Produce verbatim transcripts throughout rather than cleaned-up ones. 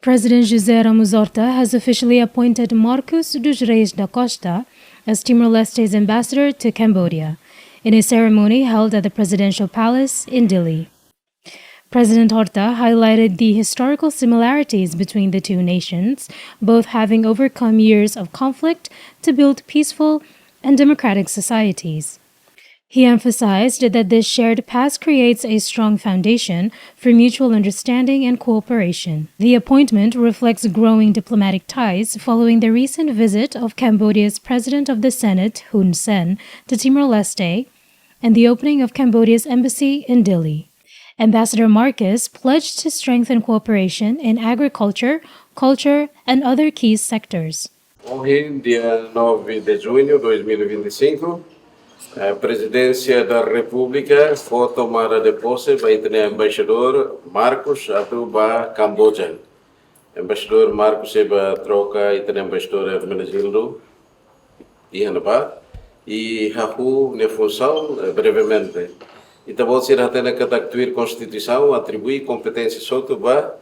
President José Ramos Horta has officially appointed Marcos dos Reis da Costa as Timor-Leste's ambassador to Cambodia in a ceremony held at the presidential palace in Dili. President Horta highlighted the historical similarities between the two nations, both having overcome years of conflict to build peaceful and democratic societies. He emphasized that this shared past creates a strong foundation for mutual understanding and cooperation. The appointment reflects growing diplomatic ties following the recent visit of Cambodia's President of the Senate, Hun Sen, to Timor-Leste and the opening of Cambodia's embassy in Dili. Ambassador Marcos pledged to strengthen cooperation in agriculture, culture, and other key sectors. Ohin, dia nove de junho de dois mil e vinte e cinco, eh, Presidência da República fó tomada de posse ba ita-nia embaixadór Marcos atu ba Kamboja. Embaixadór Marcos sei ba troka ita-nia embaixadór Hermenegildo iha ne'ebá, i hahú nia funsaun, eh, brevemente. Ita-boot sira hatene katak tuir Konstituisaun atribui kompeténsia hotu ba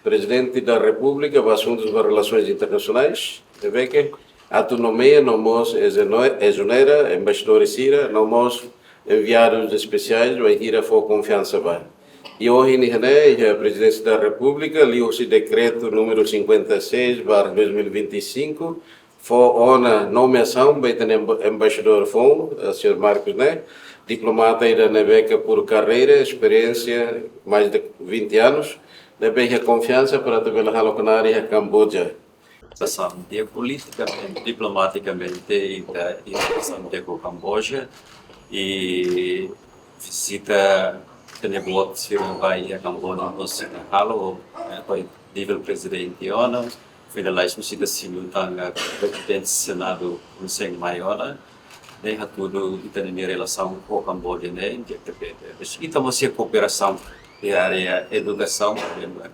Presidente da República ba asuntus ba relações internacionais, ne'ebé ke atu nomeia no mós ezone-, ezonera embaixadór sira, no mós enviados especiais, bainhira fó konfiansa ba. I ohin ne'e, iha Presidência da República, liuhusi dekretu número cinquenta e seis barra dois mil e vinte e cinco, fó ona nomeasaun ba ita-nia emba-, embaixadór foun, eh, señór Marcos ne'e, diplomata ida ne'ebé ke por karreira, esperiénsia mais de vinte anos, ne'ebé iha konfiansa para atu bele halo knaar iha Kamboja. Situasaun di'ak politikamente, diplomatikamente, ita, ita situasaun di'ak ho Kamboja, i vizita ita-nia boot sira ba iha Kamboja, no sira halo, eh, ba nivel prezidente ona, finaliza vizita sira tanga Prezidente Senadu Hun Sen mai ona, ne'e hatudu ita-nia relasaun ho Kamboja ne'e di'ak tebes. Ita mós iha kooperasaun iha área edukasaun,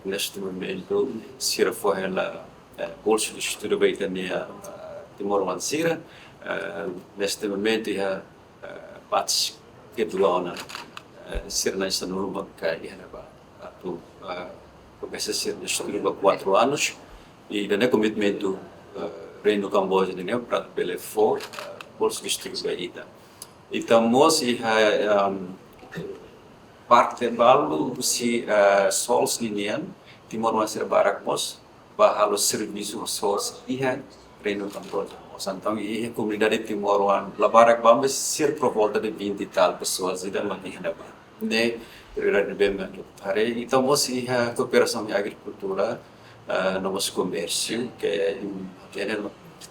neste momento, sira fó hela, eh, bolsa de estudo ba ita-nia, eh, timoroan sira, eh, neste momento iha, eh, batch kedua ona, eh, sira na'in sanulu maka iha ne'ebá atu, eh, komesa sira-nia estudu ba quatro anos, i ida-ne'e komitmentu, eh, Reinu Kamboja nian para bele fó, eh, bolsa de estudo ba ita. Ita mós iha, ehm, parte balu husi, eh, SOLS ninian, timoroan sira barak mós bá halo servisu SOLS iha Reinu Kamboja mós. Entaun, iha komunidade timoroan la barak ba, mas sira por volta de vinte e tal pessoas ida mak iha ne'ebá. Ne'e prioridade ne'ebé mak ita haree. Entaun, mós iha kooperasaun iha agrikultura, eh, no mós komérsiu, ke, ke,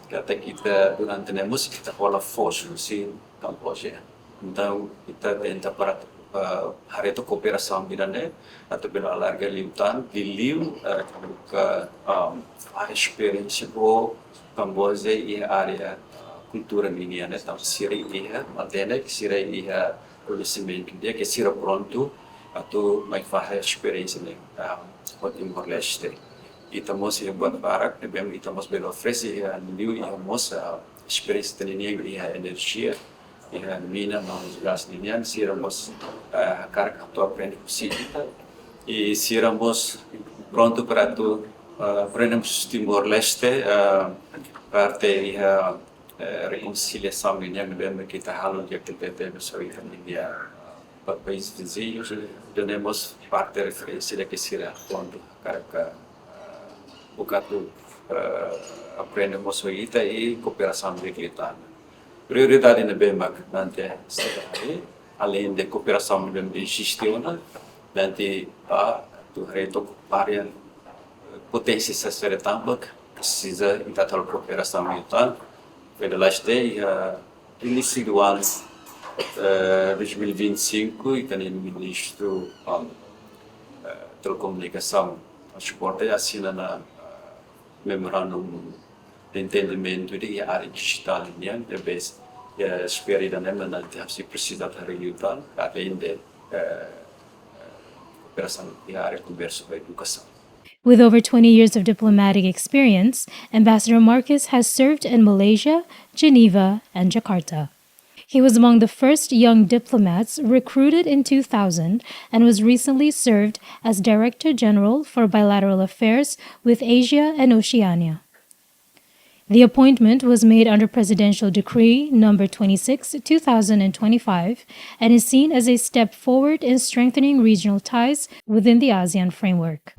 ke ita durante ne'e mós ita hola foos husi Kamboja. Entaun, ita tenta para, eh, haree took kooperasaun ida-ne'e, atu bele alarga liután, liuliu, eh, ke, ah, fahe esperiénsia ho Kamboja iha área, ah, kultura ninian ne'e, tanba sira iha matenek, sira iha koñesimentu di'ak, ke sira prontu atu mai fahe esperiénsia ne'e, ah, ho Timor-Leste. Ita mós iha buat barak ne'ebé ita mós bele oferese, iha liuliu iha mós, ah, esperiénsia ita-nia iha enerjia, iha mina no gás ninian, sira mós, eh, hakarak atu aprende husi ita. I sira mós prontu para atu, eh, aprende husi Timor-Leste, eh, parte iha, eh, rekonsiliasaun ninian ne'ebé ita halo di'ak tebes iha ita-nia, eh, pa-, país viziñu, ida-ne'e mós parte referénsia ida ke sira prontu hakarak, eh, buka atu, eh, aprende mós ho ita i kooperasaun di'ak liután. Prioridade ne'ebé mak ita sei haree, além de kooperasaun ne'ebé eziste ona, ita ba atu haree took área, eh, poténsia sira-ne'e tanba presiza ita halo kooperasaun liután. Foin dala ida, iha início do ano, eh, dois mil e vinte e cinco, ita-nia ministru, ah, eh, telekomunikasaun, transporte, asina ona, ah, memorandum de entendimentu iha área dijitál nian, ne'ebé, eh, espera ida-ne'e mak ita sei presiza haree liután, além de, eh, kooperasaun iha área komérsiu ba edukasaun. With over twenty years of diplomatic experience, Ambassador Marcos has served in Malaysia, Geneva, and Jakarta. He was among the first young diplomats recruited in two thousand and was recently served as Director General for Bilateral Affairs with Asia and Oceania. The appointment was made under Presidential Decree number twenty-six, two thousand and twenty-five, and is seen as a step forward in strengthening regional ties within the ASEAN framework.